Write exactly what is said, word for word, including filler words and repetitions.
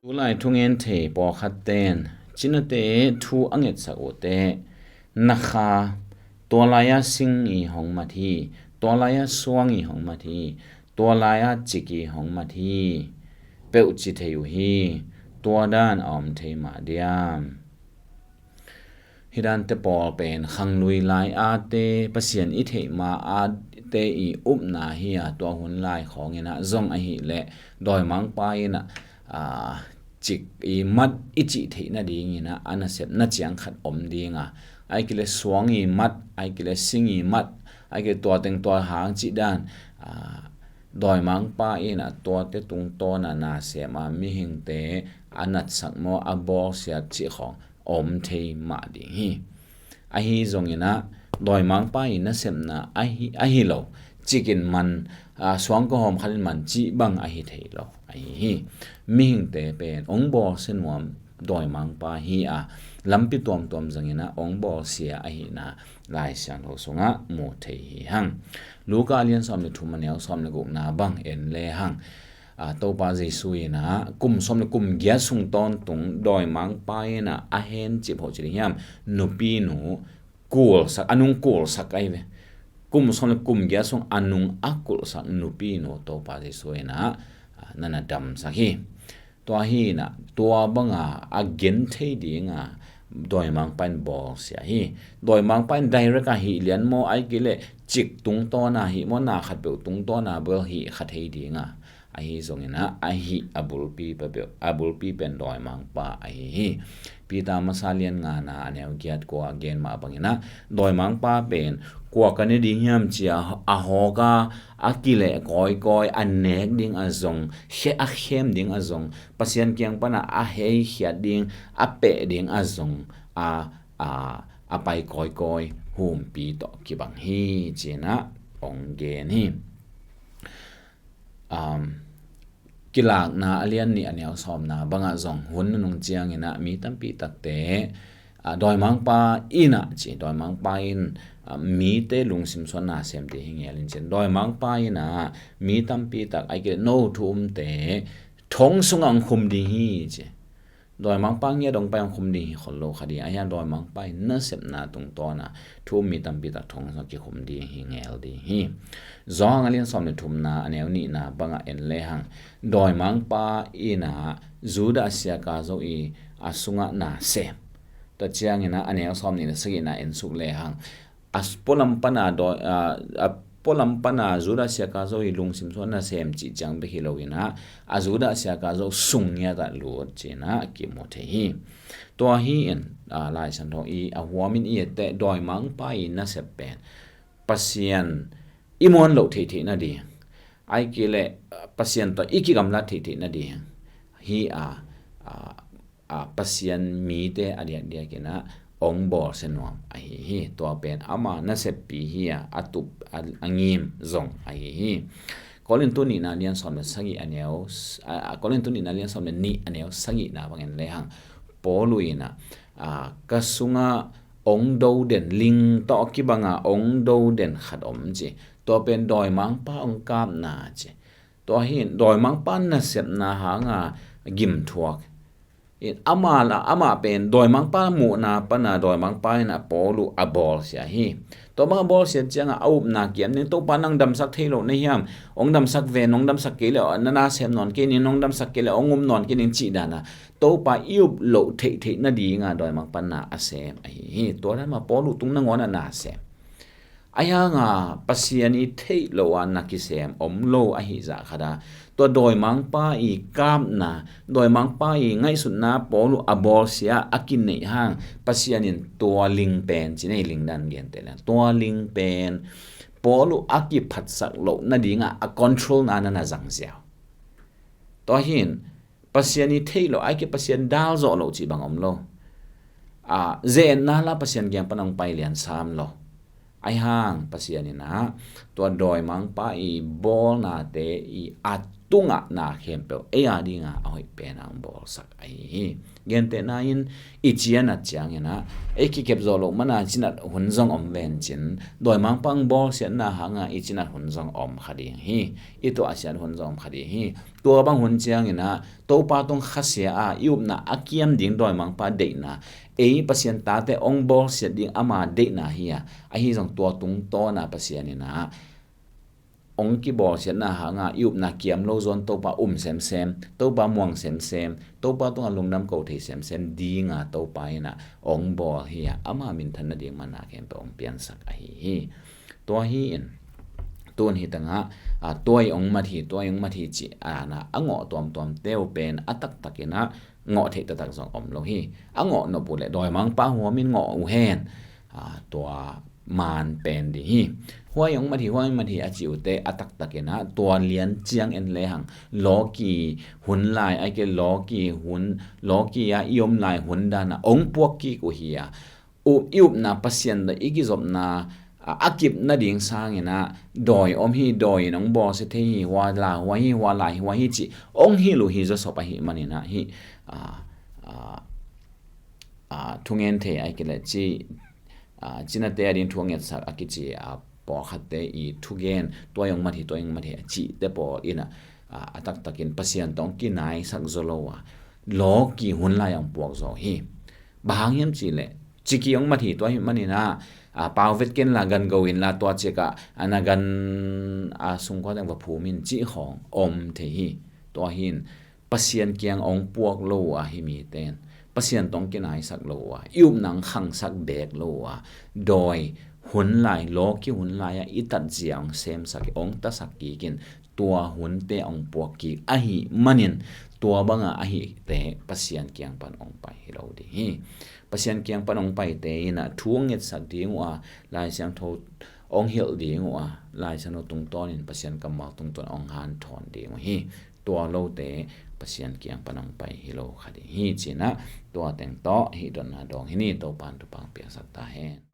Tulai thungen thei pawlkhat ten cinate thu a ngetsak uh teh, na kha tua lai-a sing i hong mat hi, tua lai-a suang i hong mat hi, tua lai-a cik i hong mat hi, peuh ci thei uh hi. Tua dan a om thei mah diam? Hi dante pawl pen khanglui lai-ate, Pasian i theih ma-ate i upna hi a, tua hun lai khawng inah zong ahih leh dawimangpa inah, aa, cik i mat i cih theih nading inah a nasepna ciang khat om ding a, ahih kei leh suang i mat, ahih kei leh sing i mat, ahih kei leh tua teng tua hang cih dan, aa, dawimangpa inah tuate tungtawn a nasem a mihingte a natsak maw, a bawlsiat cih khawng om thei mah ding hi. Ahi zong inah dawimangpa i nasepna ahi, ahi lo, cik in man, aa, suang kawhawm khat in man cih bang ahi thei lo ahi hi. Mihingte pen ong bawlsia nuam dawimangpa hi a, lampi tuamtuam zong inah ong bawlsia ahihna Lai Siangtho sungah mu thei hi hang. Luka a lian sawm le thum, a neu sawm le gukna bang en le hang. Aa, Topa Jesu inah kum sawm le kum giat sung tawntung dawimangpa inah a hencip hoh ci ding hiam, nupinu kulsak, a nung kulsak ahi ve. Kum sawm le kum giat sung a nung a kulsak nupinu Topa Jesu inah, aa, na na damsak hi. Tua hi inah tua banga a gen thei dinga dawimangpa in bawlsia hi. Dawimangpa in direct a hih lian maw, ahih kei leh cik tungtawn a hih maw, na khat peuh tungtawn a bel hih kha thei dinga, ahi zong inah a hih a bulpi pa peuh, a bulpi pen dawimangpa ahi hi. Peter masa lian ngana a neu giat kua a gen mah bang inah dawimangpa pen kua ka ne ding hiam ci a, a hawk a, a kileh kawikawi, a nek ding a zong, khe, a khem ding a zong, Pasian kiang pana a heikhiat ding, a peh ding a zong, a, a, a pai kawikawi humpi tawh kibang hi ci inah ong gen hi. Um, Kilakna a lian nih a neu sawmna bangah zong hun nunung ciang inah mi tampi takte, aa, dawimangpa inah ci, dawimangpa in, aa, mite lungsim suan nasem ding hi ngel in ci. Dawimangpa inah mi tampi tak, ahih kei leh no thu umte thong sungah ong khum ding hi ci. Dawimangpa ngiat ong pai ong khum ding hi khol lo kha ding. Ahi hang dawimangpa i nasepna tungtawn a thu um mi tampi tak thong sungah kikhum ding hi ngel ding hi. Johan a lian sawm le thumna a neu nihna bangah en le hang, dawimangpa inah Judah Iskariot i a sungah nasem. Tua ciang inah a neu sawm nih le sagihna en suk le hang, a pualam pana dawi, a, a pualam pana Judah Iskariot i lungsim sungah nasem cih ciang bek hi lo inah, a Judah Iskariot sung ngiat ah lut ci inah kimu thei hi. Tua hi in, aa, Lai Siangtho i a huam in i et teh dawimangpa i nasep pen Pasian i muan loh theihtheih nading, ahih kei leh, aa, Pasian tawh i kigamlat theihtheih nading hi a, aa, aa, Pasian mite a diakdiak inah ong bawlsia nuam ahi hi. Tua pen ama naseppi hi a, a tup, a, a ngim zong ahi hi. Korintu nihna lian sawm le sagih a neu, aa, Korintu nihna lian sawm le nih a neu sagihna bang en le hang, Paulu inah, aa, ka sungah ong do den, ling tawh kibanga ong do den khat om ci. Tua pen dawimangpa ong kapna ci. Tua hi in dawimangpa nasepna hanga gimthuak in, ama la, ama pen dawimangpa muhna pana dawimangpa inah Paulu a bawlsia hi. Tua bang a bawlsia ciangah a upna kiam ding, Topa nang damsak thei lo na hiam? Ong damsak ve, nong damsak kei leh na nasem nawn kei ning, nong damsak kei leh ong um nawn kei ning cih dana Topa i up loh theihtheih nadinga dawimangpa na a sem ahi hi. Tua dan mah Paulu tung nangawn a nasem. Ahi hanga Pasian i theih loh a na kisem om lo ahih zah khat a, tua dawimangpa i kapna, dawimangpa i ngaihsutna Paulu a bawlsia a kineih hang Pasian in tua ling pen, ci nei ling dan gente le, tua ling pen Paulu a kiphatsak loh nadinga a control na na na zang ziau. Tua hi in Pasian i theih loh, ahih kei leh Pasian dal zawh loh cih bang om lo. Aa, ze-etna la Pasian kiang pan ong pai lian sam lo. Ahi hang Pasian in ah tua dawimangpa i bawlnate i a tungah na khempeuh ei a dinga a hoih pen a hong bawlsak ahi hi. Gentehna in i cinat ciangin ah ei kikep zawh loh mana cinat hun zong om vencin, dawimangpa hong bawlsiatna hanga i cinat hun zong om kha ding hi. I tuahsiat hun zong om kha ding hi. Tua bang hun ciangin ah Topa tung khasia a i upna a kiam ding dawimangpa deihna, ei Pasian tate hong bawlsiat ding ama deihna hi a, ahi zong tua tungtawna Pasian in ah hong kibawlsiatna hanga i upna kiam lo zawn Topa um semsem, Topa muang semsem, Topa tungah lungdam ko thei semsem dinga Topa in ah hong bawl hi a, ama minthan nading mana khempeuh hong piansak ahi hi. Tua hi in tun hi tangah a, tua i hong mat hi, tua i hong mat hi ci a na a ngawh tuamtuam teu pen a taktak in ah ngawh theih taktak zong om lo hi. A ngawh nop uh leh dawimangpa huamin ngawh uh hen, a, tua maan pen ding hi. Huai hong mat hi, huai hong mat hi a ci uhte a taktak in ah tua lian ciang en lehang lawki hun lai, ai ke lawki hun, lawki a i om lai hun dana hong puak kik uh hi a, up, i upna Pasian tawh i kizopna a, a kip nading sangin ah dawi om hi, dawi in hong bawlsia thei hi, hua la, hua hi, hua lai, hua hi ci hong hilh uh hi zawsop ahi manin ah hi, a, a, a, thungen thei ai ke leh ci, a, cinate a ding thu a ngetsak a kici a, pawlkhatte i thugen tua i hong mat hi, tua i hong mat hi a cihte pawl in ah, a, a taktakin Pasian tawh hong kinaisak zaw lo a, lawki hun lai a hong puak zaw hi. Bang hang hiam cih leh ciki hong mat hi, tua hi manin ah, a, pau vet ken la, gan go in la, tua ciakah a na gan a sungkua teng va phum in cih khawng om thei hi. Tua hi in Pasian kiang hong puak lo uh a, hi mite in Pasian tawh hong kinaisak lo uh a, i upna hong khangsak beek lo uh a, dawi hun lai, lawki hun lai a i tatzia hong semsak, hong tasak kik in tua hunte hong puak kik ahi manin tua banga ahite Pasian kiang pan hong pai hi lo ding hi. Pasian kiang pan hong paite in ah thu hong ngetsak ding uh a, Lai Siangtho hong hilh ding uh a, Lai Siangtho tungtawnin Pasian kammal tungtawn hong hanthawn ding uh hi. Tua lote Pasian kiang pan hong pai hi lo kha ding hi ci-in ah tua teng tawh hih dotna dawng hi ni. Topan thupha hong piaksak ta hen.